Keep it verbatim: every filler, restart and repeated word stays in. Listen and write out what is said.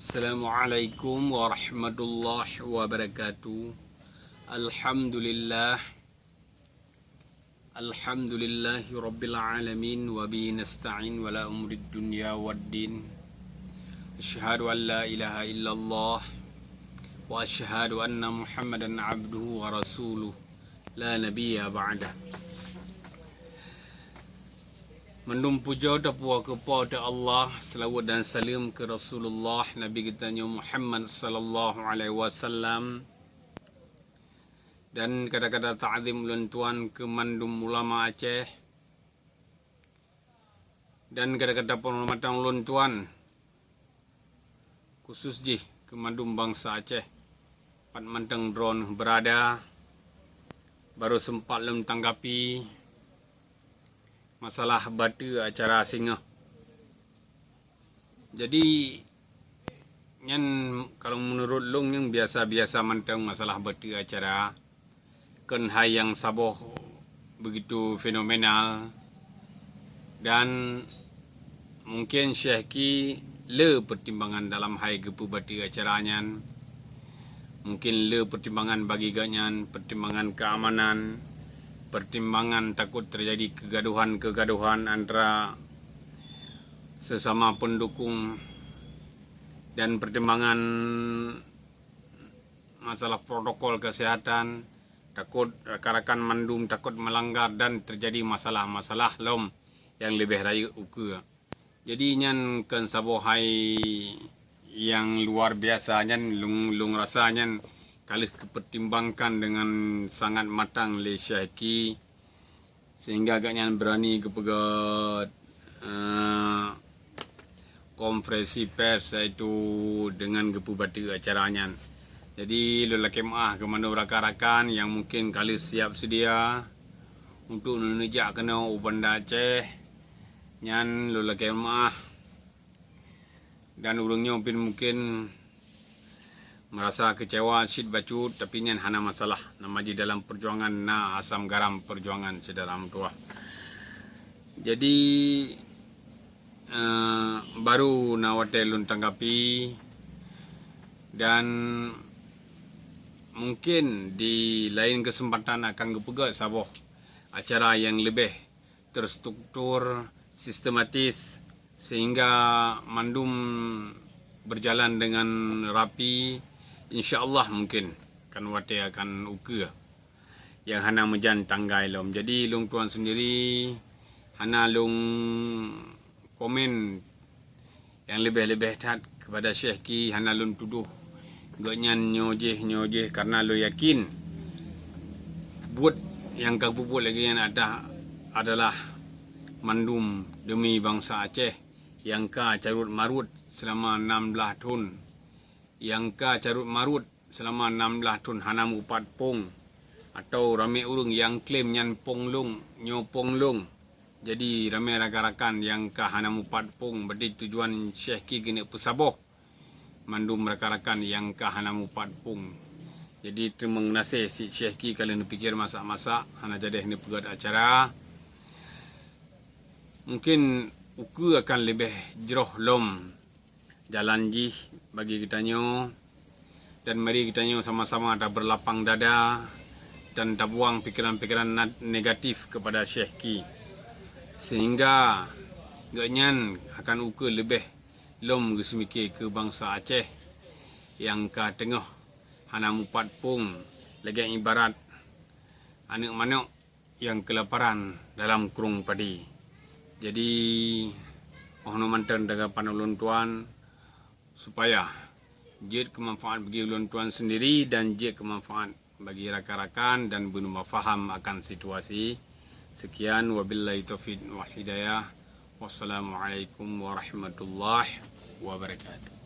Assalamualaikum warahmatullahi wabarakatuh. Alhamdulillah. Alhamdulillahi rabbil alamin, wa bihi nasta'in wa la umurid dunya waddin. Asyhadu an la ilaha illallah wa asyhadu anna Muhammadan abduhu wa rasuluh, la nabiyya ba'dah. Mandum pujoe tapuwoe keu Po teu Allah, seulaweuet dan saleuem keu Rasulullah, Nabi geutanyoe Muhammad sallallahu alaihi wasallam. Dan kata-kata ta'zim ulôn tuan keu mandum ulama Aceh, dan kata-kata penghormatan ulôn tuan khusus jih keu mandum bansa Aceh, pat mantong droeneuh beurada. Barô seumpat lôn tanggapi masalah bateue acara singoh. Jadi, nyan kalau meunurot lôn nyang biasa-biasa mantong masalah bateue acara, kon hai nyang saboh begitu fenomenal, dan mungkin Syehki le peutimbangan dalam hai geupeubateue acara nyan. Mungkin le peutimbangan bagi gobnyan, peutimbangan keamanan, peutimbangan takot teujadi keugadohan-keugadohan antara sesama pendukung, dan peutimbangan masalah protokol kesehatan, takot rakan-rakan mandum takot melanggar dan teujadi masalah-masalah lom nyang leubeh rayeuk ukeue. Jadi nyan kon saboh hai nyang luar biasa, nyan lôn, lôn rasa nyan ka lheueh geupeutimbangan deungon sangat matang lé Syehki, sehingga gobnyan beurani geupeugét, eh, konferensi pers, yaitu deungon geupeubateue acara nyan. Jadi, lôn lakée meuáh keu mandum rakan-rakan nyang mungken ka lheueh siap seudia untuk neuneuk jak keunoe u Banda Aceh. Nyan lôn lakée meuáh. Dan ureuëng nyoe pih mungken meurasa keucewa cit bacut, tapi nyan hana masalah. Nama jih dalam peujuangan na asam garam peujuangan syedara meutuwah. Jadi, eh, baru na watée lôn tanggapi, dan mungken di laén keuseumpatan akan geupeugét saboh acara nyang leubeh terstruktur, sistematis, sehingga mandum berjalan dengan rapi, insya Allah mungkin kan watée akan ukeue nyang hana meujan tanggai lom. Jadi, lôn tuan sendiri hana lôn komen nyang leubeh-leubeh that keupada Syehki, hana lôn tudoh gobnyan nyoe jih, nyoe jih, karena lôn yakin buet nyang ka peubuet lagée nyan adah adalah mandum demi bansa Aceh nyang ka carôt marôt seulama nam blaih thon, nyang ka carôt marôt seulama nam blaih thon hana mupat pong, atau ramé ureuëng nyang klaim nyan pong lôn, nyoe pong lôn. Jadi, ramé rakan-rakan nyang ka hana mupat pong, berarti tujuan Syehki keuneuk peusaboh mandum rakan-rakan nyang ka hana mupat pong. Jadi, teurimong gaséh cit Syehki ka lheueh neupiké masak-masak, hana jadeh neupeugét acara. Mungken ukeue akan leubeh jroh lom jalan jih bagi geutanyoe, dan mari geutanyoe sama-sama tabeurlapang dada dan tabuang pikeran-pikeran na-, negatif keupada Syehki, sehingga gobnyan akan ukeue leubeh lom geuseumike keu bansa Aceh nyang ka teungoh hana mupat pong, lagée ibarat aneuëk manök nyang keulaparan dalam krueng padi. Jadi, oh noe mantong tanggapan ulôn tuan, supaya jeuet keumanfaat bagi ulôn tuan sendiri dan jeuet keumanfaat bagi rakan-rakan dan beunuma faham akan situasi. Sekian, wabillahi taufiq wal hidayah. Wassalamualaikum warahmatullahi wabarakatuh.